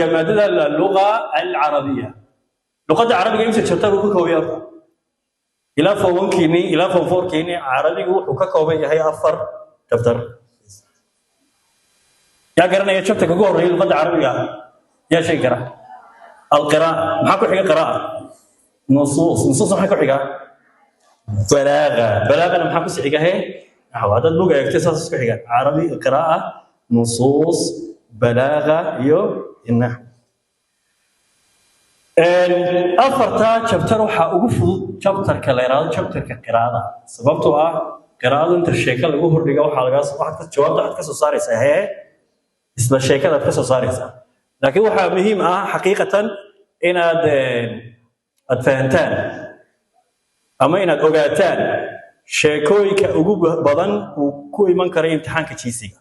Maadada اللغة العربية, luqadda Carabiga imisa chapter uu ka kooban yahay? Ilaa form one-kiini ilaa form four-kiini, Carabigu wuxuu ka kooban yahay afar chapter. Yaa garanaya chapterka ugu horreeya luqadda Carabiga? Yaa sheegi kara? القراءة. Maxaa ku xiga qira'a? Nusuus. Nusuus maxaa ku xiga? Balaaga. Balaagana maxaa ku sii xiga? He, naxw. Haddaad buga eegtay, saas isku xigaan: Carabi, qiraa'a, nusuus, balaaga iyo naxw. Afarta chapter waxaa ugu fudud chapterka la yidhaahdo chapterka qiraa'ada, sababtoo ah qiraa'adu inta sheeko lagu hordhiga, waxaa laga waxaad ka jawaabta waxaad ka soo saaraysaa hee isla sheekadaad ka soo saaraysaa. Laakiin waxaa muhiim ah xaqiiqatan inaad aad fahantaan ama inaad ogaataan sheekooyinka ugu badan uu ku iman kara imtixaanka GCE-ga.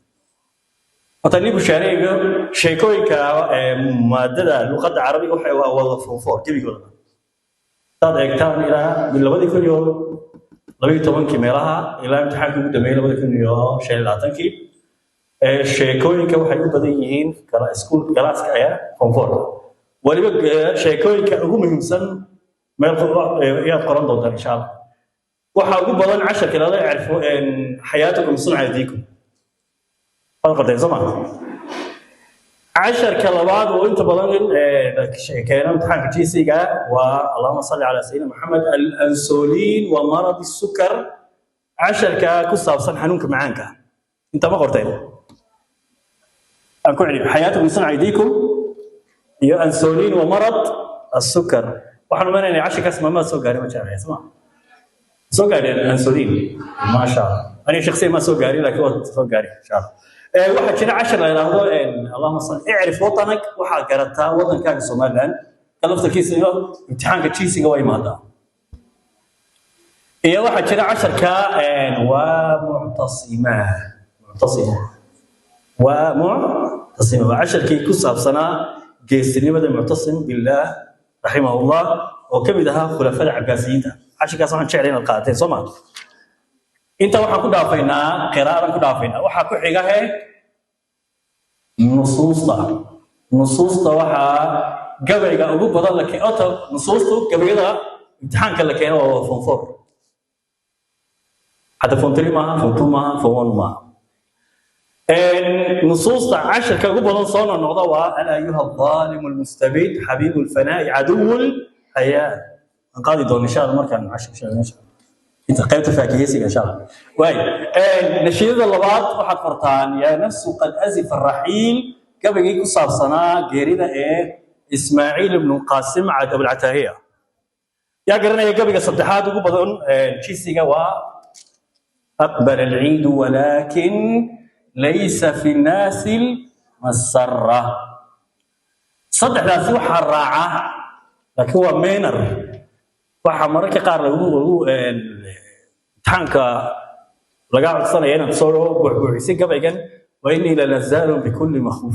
Horta nin bushaareeyo, sheekooyinka maadada luqadda Carabiga waxay waa wada form four gebigooda. Hadaad eegtaan, ilaa 2012-kii meelaha ilaa imtixaanka ugu dambeeyey 2025-kii, sheekooyinka waxay u badan yihiin iskuul galaaska ayaa form four. Waliba sheekooyinka ugu muhiimsan meel ayaad qoran doontaan, insha Allah. Waxaa ugu badan casharka lala اعرفوا حياتكم صنع أيديكم. Waad qorteen, soo ma? Casharka labaad oo inta badan keena imtixaanka GCE-ga waa, اللهم صل على سيدنا محمد، الأنسولين ومرض السكر, casharka ku saabsan xanuunka macaanka. Inta ma qorteen? Aan ku celiyo: حياتكم صنع أيديكم iyo أنسولين ومرض السكر. Waxaan umanaynaa casharkaas maamaad soo gaaray, ma jeclaya, soo ma soo gaadheen ansuliin? Maasha Allah. Aniga shakhsiyan ma soo gaarin, laakiin waad soo gaari, insha Allah. Waxaa jira cashar la yidhaahdo, اللهم صل، اعرف وطنك, waxaad garataa wadankaaga Somaliland. Ka laftarkiisa iyo imtixaanka GCE-ga waa imaadaa. Iyo waxaa jira casharka waa muctasima. Muctasima waa muctasima, waa casharkii ku saabsanaa geesinimada Muctasim Billaah raximahullah, oo ka mid ahaa khulafada Cabbaasiyiinta. Casharkaas waxaan jeclay inaad qaateen, soo ma? Inta waxaan ku dhaafaynaa qiraa'adan ku dhaafaynaa. Waxaa ku xiga he nusuusta. Nusuusta waxaa gabayga ugu badan la keeno. Ota nusuustu gabayada imtixaanka la keeno waa form four, xataa form three maaha, form two maaha, form one maaha. Nusuusta casharka ugu badan soo noqnoqda waa أنا أيها الظالم المستبد حبيب الفناء عدو الحياة. Aan qaadi doono, insha Allah, markaan cashar insha Allah inta qaybta faakihaysiga, insha Allah. Waay, nashiidada labaad waxaad qortaan يا نفس قد أزف الرحيل, gabaygii ku saabsanaa geerida ee Ismaaciil ibnu Qaasim cad Abulcataahiya. Yaa garanaya gabayga saddexaad ugu badan GCE-ga? Waa أقبل العيد ولكن ليس في الناس المسرة. Saddexdaasi waxaa raaca, laakiin waa minor, waxaa mararka qaar lagu imtixaanka laga codsanaya inaad soo buuxbuuxisay gabaygan وإني لنزال بكل مخوف.